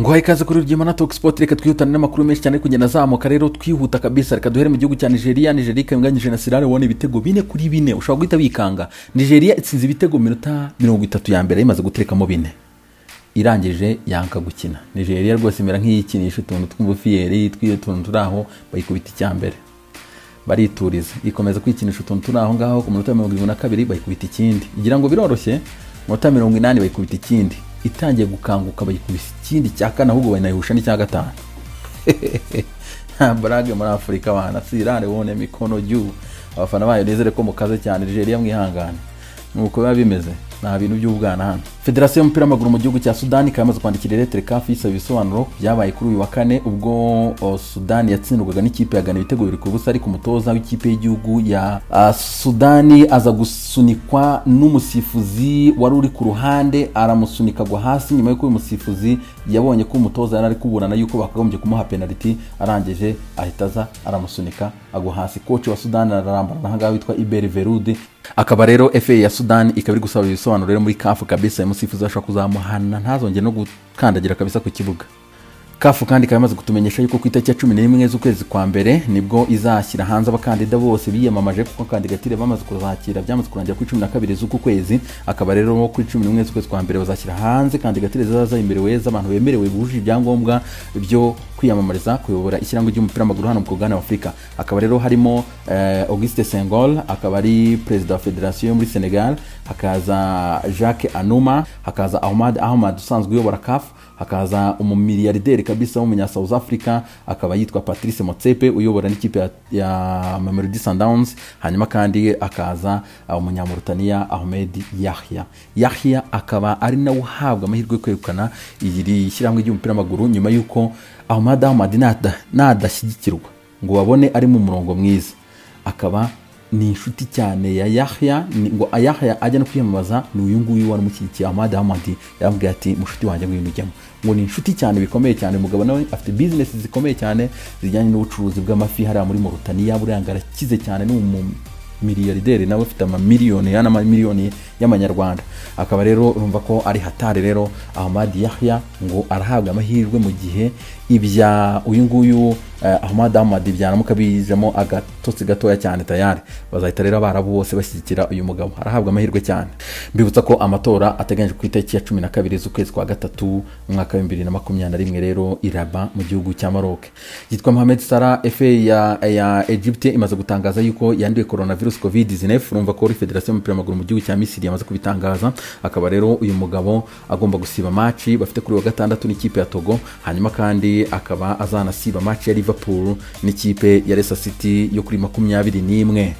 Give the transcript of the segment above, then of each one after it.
Nguhaye ikaze kuri Rugema Talk Sport. Reka twihutane n'amakuru menshi cyane ari kugenda azamuka rero, twihuta kabisa. Reka duhere mu gihugu cya Nigeria. Nigeria ikaba inganyije na Sierra Leone ibitego 4-4. Ushobora guhita wikanga. Nigeria itsinze ibitego mu minota 30 ya mbere, imaze guterekamo 4, irangije yanka gukina. Nigeria rwose imera nk'iyikinisha utuntu tw'ubufiyeri tw'utuntu turi aho, bayikubita icya mbere barituriza, ikomeza kwikinisha utuntu turi aho ngaho. Ku minota 72 bayikubita ikindi, igira ngo biroroshye. Mu minota 80 bayikubita ikindi, itangiye gukanguka bayikubita ikindi cya kane, ahubwo bayinayihusha n'icya gatanu. Nta blague muri Afurika bana. Sierra Leone mikono juu, abafana bayo nizere ko mukaze cyane. Nigeria mwihangane, nuko biba bimeze, nta bintu by'ubwana hano. Federasiyo y'umupira w'amaguru mu gihugu cya Sudani ikaba yamaze kwandikira lettre CAF isaba ibisobanuro byabaye kuri uyu wa kane, ubwo Sudani yatsindwaga n'ikipe ya Ghana ibitego 2-0, ariko umutoza w'ikipe y'igihugu ya Sudani aza gusunikwa n'umusifuzi wari uri ku ruhande, aramusunika agwa hasi, nyuma y'uko uyu musifuzi yabonye ko umutoza yari ari kuburana yuko bakagombye kumuha penalty, arangije ahita aza aramusunika agwa hasi. Coach wa Sudani ararambarana ahangaha witwa Iberi Verude. Akaba rero FA ya Sudani ikaba iri gusaba ibisobanuro rero muri CAF kabisa. Umusifuzi ashobora kuzamuhana ntazongere no gukandagira kabisa ku kibuga. CAF kandi ikaba yamaze kutumenyesha yuko ku itariki ya 11 z'ukwezi kwa mbere nibwo izashyira hanze abakandida bose biyamamaje, kuko kandidatire bamaze kuzakira byamaze kurangira kuri 12 z'uku kwezi. Akaba rero kuri 11 z'ukwezi kwa mbere bazashyira hanze kandidatire zaza imbere z'abantu bemerewe bujuje ibyangombwa byo kwiyamamariza kuyobora ishyirahamwe ry'umupira w'amaguru hano mu mugabane wa Afurika. Akaba rero harimo Auguste Senghor, akaba ari perezida wa federasiyo yo muri Senegal, hakaza Jacques Anouma, hakaza Ahmad Ahmad usanzwe uyobora CAF, hakaza umumiliyarderi kabisa w'umunya South Africa akaba yitwa Patrice Motsepe uyobora n'ikipe ya Mamelodi Sundowns, hanyuma kandi akaza umunyamauritania Ahmed Yahya. Yahya akaba ari nawe uhabwa amahirwe yo kwegukana iri shyirahamwe ry'umupira w'amaguru nyuma y'uko Ahmad Ahmad nadashyigikirwa ngo babone ari mu murongo mwiza. Akaba ni inshuti cyane ya Yahya, ngo Yahya ajya no kwiyamamaza ni uyu nguyu wari umushyigikiye. Ahmad Ahmad yambwiye ati mushuti wanjye ngwino ujyemo, ngo ni inshuti cyane bikomeye cyane. Umugabo nawe afite business zikomeye cyane zijyanye n'ubucuruzi bw'amafi hariya muri Mauritania, buriya arakize cyane, ni umumiliyarderi nawe afite amamiliyoni n'amamiliyoni y'amanyarwanda. Akaba rero urumva ko ari hatari. Rero Ahmad Yahya ngo arahabwa amahirwe mu gihe ibya uyu nguyu Ahmad Ahmad byaramuka bijemo agatotsi gatoya cyane, tayari bazahita rero abarabu bose bashyigikira uyu mugabo, arahabwa amahirwe cyane. Mbibutsa ko amatora ateganyijwe ku itariki ya 12 z'ukwezi kwa gatatu umwaka wa 2021 rero iraba mu gihugu cya Maroc. Yitwa Mohamed Salah. FA ya Egypte imaze gutangaza yuko yanduye coronavirus COVID-19. Urumva ko Federasiyo y'umupira w'amaguru mu gihugu cya Misiri yamaze kubitangaza. Akaba rero uyu mugabo agomba gusiba match bafite kuri wa gatandatu n'ikipe ya Togo, hanyuma kandi akaba azanasiba match ya Liverpool n'ikipe ya Leicester City yo kuri 21.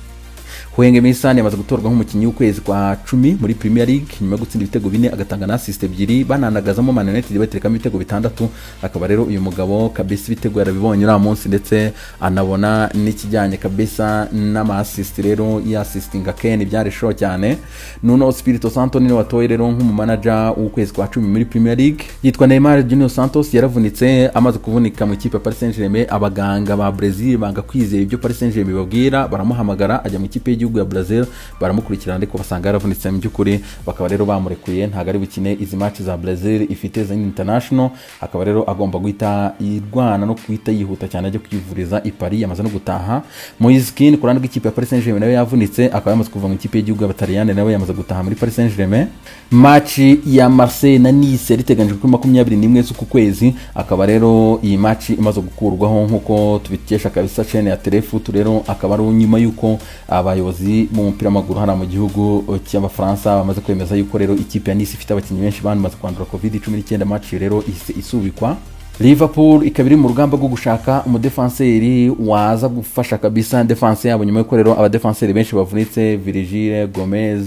Hwenge Misani yamaze gutorwa nk'umukinnyi w'ukwezi kwa 10 muri Premier League nyuma yo gutsinda ibitego 4 agatanga na assist 2, bananagazamo Man United baterekamo ibitego 6. Akaba rero uyu mugabo kabisa ibitego yarabibonye uriya munsi, ndetse anabona n'ikijyanye kabisa n'ama assist, rero ya assistinga Kane byari show cyane. Nuno Espirito Santo niwe watoye rero nk'umumanager w'ukwezi kwa 10 muri Premier League. Yitwa Neymar Junior Santos yaravunitse, amaze kuvunika mu ikipe ya Paris Saint-Germain. Abaganga ba Brazil banga kwizera ibyo Paris Saint-Germain babwira, baramuhamagara ajya mu ikipe y'igihugu ya Brazil, baramukurikirana ariko basanga yaravunitse mu by'ukuri, bakaba rero bamurekuye, ntago ari bukine izi match za Brazil ifite za international. Akaba rero agomba guhita irwana no guhita yihuta cyane ajya kwivuriza i Paris, yamaze no gutaha. Moise Kean ku ruhande rw'ikipe ya Paris Saint-Germain nawe yavunitse, akaba yamaze kuva mu ikipe y'igihugu y'Abataliyani, nawe yamaze gutaha muri Paris Saint-Germain. Match ya Marseille na Nice yari iteganyijwe kuri 21 z'uku kwezi, akaba rero iyi match imaze gukurwaho nk'uko tubikesha kabisa chaîne ya Telefoot. Rero akaba ari nyuma y'uko abayobozi mu mupira w'amaguru hano mu gihugu cy'Abafaransa bamaze kwemeza yuko rero ikipe ya Nice ifite abakinnyi benshi bamaze kwandura COVID-19, match rero ihise isubikwa. Liverpool ikaba iri mu rugamba rwo gushaka umudefanseri waza gufasha kabisa defense yabo, nyuma y'uko rero abadefanseri benshi bavunitse, Virgil, Gomez,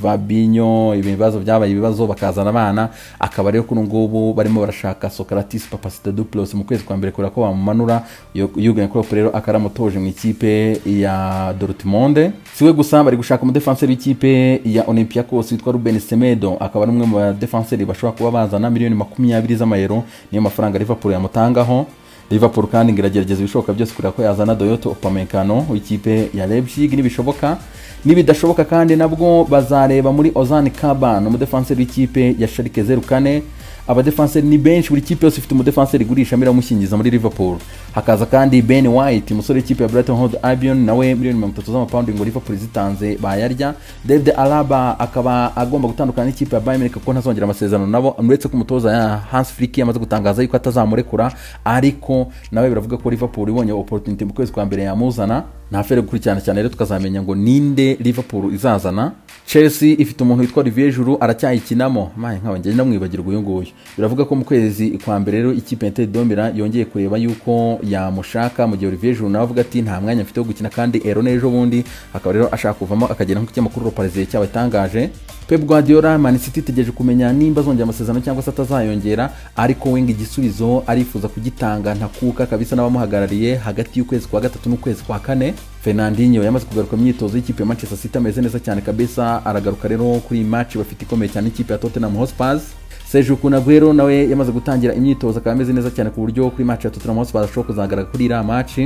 Fabinho, ibibazo byabaye ibibazo bakazana abana. Akaba rero kuri ngubu barimo barashaka Socrates Papastathopoulos mu kwezi kwa mbere kubera ko bamumanura. Jurgen Klopp rero akaramutoje mu ikipe ya Dortmund. Siwe gusa, bari gushaka umudefanseri w'ikipe ya Olympiacos witwa Ruben Semedo, akaba ari umwe mu badefanseri bashobora kuba bazana miliyoni 20 z'amayero, niyo mafaranga Liverpool yamutangaho. Liverpool kandi iragerageza ibishoboka byose kureba ko yazana Dayot Upamecano w'ikipe ya Leipzig nibishoboka. Nibidashoboka kandi nabwo bazareba muri Ozan Kabak, umudefanseri w'ikipe ya Schalke 04. Abadefanseri ni benshi, buri kipe yose ifite umudefanseri igurisha iramushyingiza muri Liverpool. Hakaza kandi Ben White, umusore w'ikipe ya Brighton Hove Albion, nawe miliyoni 30 z'amapawundi ngo Liverpool zitanze bayarya. David Alaba akaba agomba gutandukana n'ikipe ya Bayern Munich kuko ntazongera amasezerano nabo, uretse ko umutoza ya Hans Flick yamaze gutangaza yuko atazamurekura, ariko nawe biravuga ko Liverpool ibonye opportunity mu kwezi kwa mbere yamuzana. Nta fere gukurikirana cyane rero tukazamenya ngo ninde Liverpool izazana. Chelsea ifite umuntu witwa Olivier Giroud aracyayikinamo, maye nkaba njye ndamwibagirwa uyu nguyu. Biravuga ko mu kwezi kwa mbere rero ikipe ya Inter de Milan yongeye kureba yuko yamushaka, mu gihe Olivier Giroud nawe avuga ati nta mwanya mfite wo gukina kandi ero n'ejo bundi, akaba rero ashaka kuvamo akagera nk'uko ikinyamakuru Le Parisien cyabatangaje. Pep Guardiola, Man City itegereje kumenya nimba azongera amasezerano cyangwa se atazayongera, ariko we ngo igisubizo arifuza kugitanga ntakuka kabisa n'abamuhagarariye hagati y'ukwezi kwa gatatu n'ukwezi kwa kane. Fernandinho yamaze kugaruka mu myitozo y'ikipe ya Manchester City ameze neza cyane kabisa, aragaruka rero kuri iyi match bafite ikomeye cyane ikipe ya Tottenham Hotspur. Sergio Kun Aguero nawe yamaze gutangira imyitozo akaba ameze neza cyane ku buryo kuri match ya Tottenham Hotspur ashobora kuzagaragara kuri iriya match.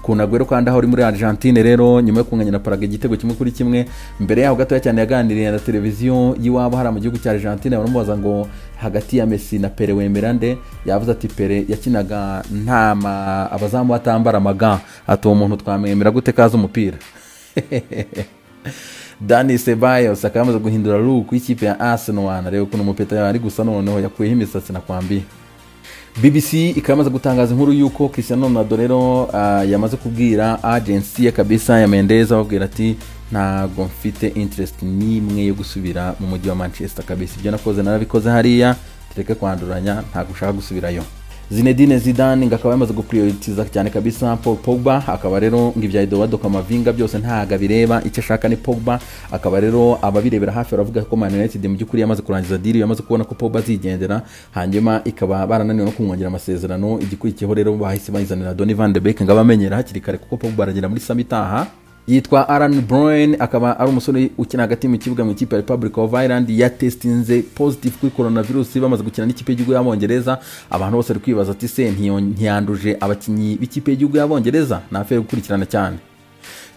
Kun Aguero kandi aho ari muri Argentine rero nyuma yo kunganya na Paraguay igitego 1-1, mbere yaho gatoya cyane yaganiriye na televiziyo y'iwabo hari mu gihugu cya Argentine, baramubaza ngo hagati ya Messi na Pele wemera nde? Yavuze ati Pele yakinaga nta abazamu batambara amaga, ati uwo muntu twamwemera gute kaza umupira. Dani Ceballos akaba yamaze guhindura look y'ikipe ya Arsenal, reba ukuntu umupeta ari gusa noneho yakuyeho imisatsi nakwambiye. BBC ikaba yamaze gutangaza inkuru yuko Cristiano Ronaldo rero yamaze kubwira agency ye kabisa ya Mendes, ababwira ati ntago mfite interest n'imwe yo gusubira mu mujyi wa Manchester kabisa, ibyo nakoze narabikoze hariya, tureke kwanduranya, ntago ushaka gusubirayo. Zinedine Zidane ngo akaba yamaze guprioritiza cyane kabisa Paul Pogba, akaba rero ngo ibya Eduardo Camavinga byose ntago abireba, icyo ashaka ni Pogba. Akaba rero ababirebera hafi baravuga ko Man United mu by'ukuri yamaze kurangiza deal, yamaze kubona ko Pogba azigendera, hanyuma ikaba barananiwe no kumwongera amasezerano. Igikurikiyeho rero bahise bayizanira Donny van de Beek ngo abamenyera hakiri kare kuko Pogba aragera muri summer itaha. Yitwa Aaron Bryan, akaba ari umusore ukina hagati mu kibuga mu ikipe ya Republic of Ireland, yatestinze positive kuri coronavirus bamaze gukina n'ikipe y'igihugu y'Abongereza. Abantu bose bari kwibaza ati se ntiyanduje abakinnyi b'ikipe y'igihugu y'Abongereza? Ni affaire gukurikirana cyane.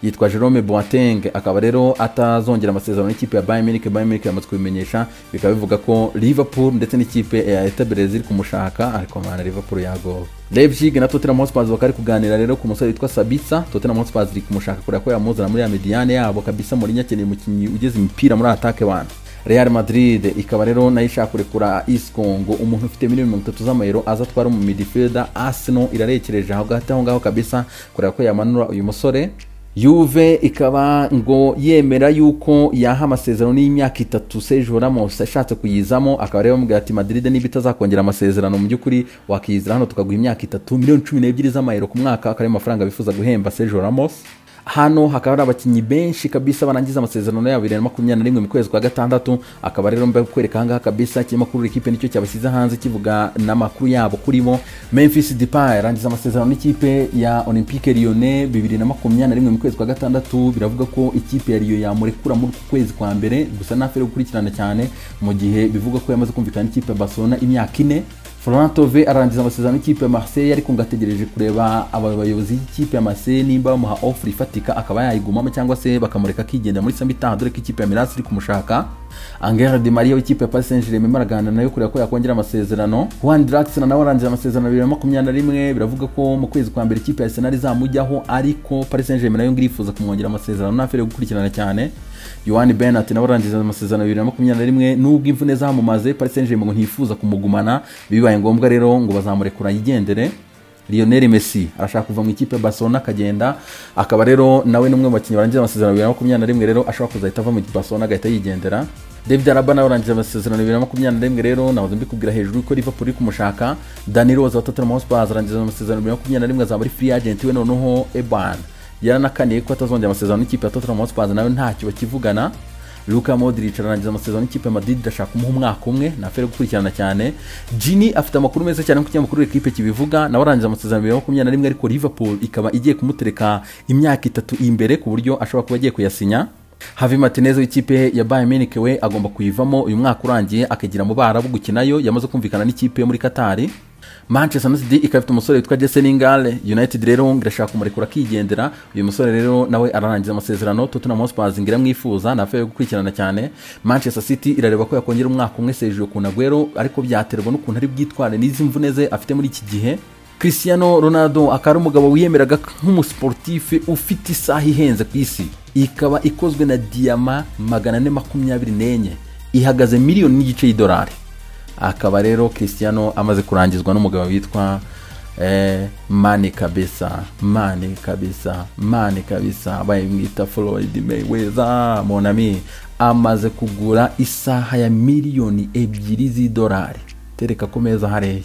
Yitwa Jerome Boateng, akaba rero atazongera amasezerano n'ikipe ya Bayern Munich. Bayern Munich yamaze kubimenyesha, bikaba bivuga ko Liverpool ndetse n'ikipe ya Hertha Berlin ziri kumushaka, ariko mana Liverpool yagowe. Leipzig na Tottenham Hotspur bakari kuganira rero ku musore witwa Sabitzer. Tottenham Hotspur ziri kumushaka kureba ko yamuzana muri ya mediane yabo kabisa. Mourinho akeneye umukinnyi ugeze imipira muri attaque wana. Real Madrid ikaba rero nayo ishaka kurekura Isco ngo umuntu ufite miliyoni 30 z'amayero aza atwara mu midfielder. Arsenal irarekereje hagati aho ngaho kabisa kureba ko yamanura uyu musore. Juve ikaba ngo yemera yuko yaha amasezerano y'imyaka 3 Sergio Ramos ashatse kuyizamo, akaba rero bamubwira ati Madrid niba itazakongera amasezerano mu by'ukuri wakiyizira hano tukaguha imyaka 3, miliyoni 12 z'amayero ku mwaka, akaba ari amafaranga bifuza guhemba Sergio Ramos. Hano hakaba hari abakinnyi benshi kabisa barangiza amasezerano yabo 2021 mu kwezi kwa gatandatu, akaba rero mbe kwereka ahangaha kabisa ikinyamakuru ikipe nicyo cyabashyize hanze kivuga n'amakuru yabo kurimo. Memphis Depay arangiza amasezerano n'ikipe ya Olympique Lyonnais 2021 mu kwezi kwa gatandatu, biravuga ko ikipe ya Lyon yamurekura muri uku kwezi kwa mbere, gusa nafere gukurikirana cyane mu gihe bivuga ko yamaze kumvikana n'ikipe ya Barcelona imyaka 4. Florent Thauvin arangiza amasezerano n'ikipe ya Marseille, ariko ngo ategereje kureba abayobozi b'ikipe ya Marseille nimba bamuha offer ifatika akaba yayigumamo cyangwa se bakamureka akigendera muri summer itaha, dore ko ikipe ya Milan iri kumushaka. Angel Di Maria w'ikipe ya Paris Saint-Germain araganira nayo kureba ko yakongera amasezerano. Juan Draxler nawe arangiza amasezerano 2021, biravuga ko mu kwezi kwa mbere ikipe ya Arsenal izamujyaho, ariko Paris Saint-Germain nayo ngirifuza kumwongera amasezerano, nafere gukurikirana cyane. Yohani Bernat nawe arangiza amasezerano 2021, nubwo imvune zamumaze Paris Saint-Germain ngo ntifuza kumugumana, bibaye ngombwa rero ngo bazamurekura yigendere. Lionel Messi arashaka kuva mu ikipe ya Barcelona akagenda, akaba rero nawe n'umwe mu bakinnyi barangiza amasezerano 2021 rero ashobora kuzahita ava mu Barcelona agahita yigendera. David Alaba nawe arangiza amasezerano 2021 rero nahoze mbikubwira hejuru ko Liverpool iri kumushaka. Danny Rose wa Tottenham Hotspur arangiza amasezerano 2021, azaba ari free agent we noneho Eban yaranakaniye ko atazongera amasezerano n'ikipe ya Tottenham Hotspur, nawe ntacyo bakivugana. Luka Modric arangiza amasezerano n'ikipe ya Madrid, ashaka kumuha umwaka umwe, nafere gukurikirana cyane. Gini afite amakuru meza cyane ku kinyamakuru equipe kibivuga, nawe arangiza amasezerano 2021, ariko Liverpool ikaba igiye kumutereka imyaka 3 imbere ku buryo ashobora kuba agiye kuyasinya. Javi Martinez w'ikipe ya Bayern Munich we agomba kuyivamo uyu mwaka urangiye akagira mu Barabu gukinayo, yamaze kumvikana n'ikipe yo muri Qatar. Manchester United ikaba ifite umusore witwa Jesse Lingard. United rero irashaka kumurekura akigendera. Uyu musore rero nawe ararangiza amasezerano. Tottenham Hotspur ngo iramwifuza, ni affaire yo gukurikirana cyane. Manchester City irareba ko yakongera umwaka umwe Sergio Kun Aguero, ariko byaterwa n'ukuntu ari bwitware n'izi mvune ze afite muri iki gihe. Cristiano Ronaldo akaba ari umugabo wiyemeraga nk'umusportife ufite isaha ihenze ku isi, ikaba ikozwe na diyama 424, ihagaze 1.5 miliyoni y'idolari. Akaba rero Cristiano amaze kurangizwa n'umugabo witwa Mani kabisa, Mani kabisa, Mani kabisa, bayimwita Floyd Mayweather. Mon ami amaze kugura isaha ya 2 miliyoni z'idolari, tereka ku meza hariya.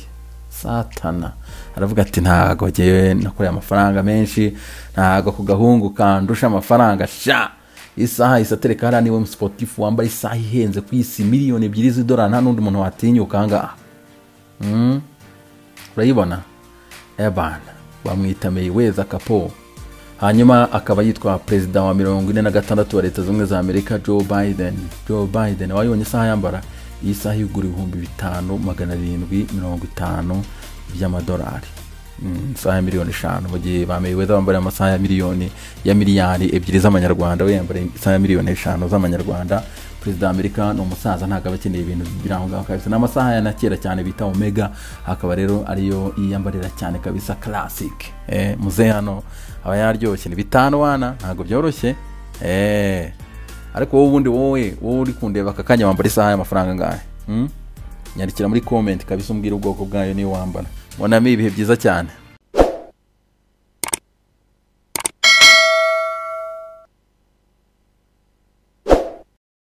Satana aravuga ati: "Ntago ngewe nakoreye amafaranga menshi, ntago ku gahungu kandusha amafaranga sha." Isaha isatereka hariya, niwe musiporutifu wambaye isaha ihenze ku isi, 2 miliyoni z'idolari, nta n'undi muntu watinyuka ahangaha. Urayibona ebana, bamwita Mayweather kapo. Hanyuma akaba yitwa perezida wa 46 wa Leta Zunze Ubumwe za Amerika, Joe Biden. Joe Biden wayibonye isaha yambara? Iyi saha igura 5750 by'amadolari. Isaha ya miliyoni 5, mu gihe ba Mayweather bambara amasaha ya miliyoni ya miliyari 2 z'amanyarwanda, we yambara isaha ya miliyoni 5 z'amanyarwanda. Perezida wa Amerika ni umusaza, ntabwo aba akeneye ibintu biri aho ngaho kabisa. Ni amasaha ya na kera cyane bita Omega, akaba rero ariyo yiyambarira cyane kabisa, classic. Muzehe hano aba yaryoshye, ni bitanu wana, ntabwo byoroshye. Ariko wowe ubundi, wowe uri kundeba aka kanya, wambara isaha y'amafaranga angahe? Nyandikira muri comment kabisa umbwire ubwoko bwayo niyo wambara. Mon ami, ibihe byiza cyane.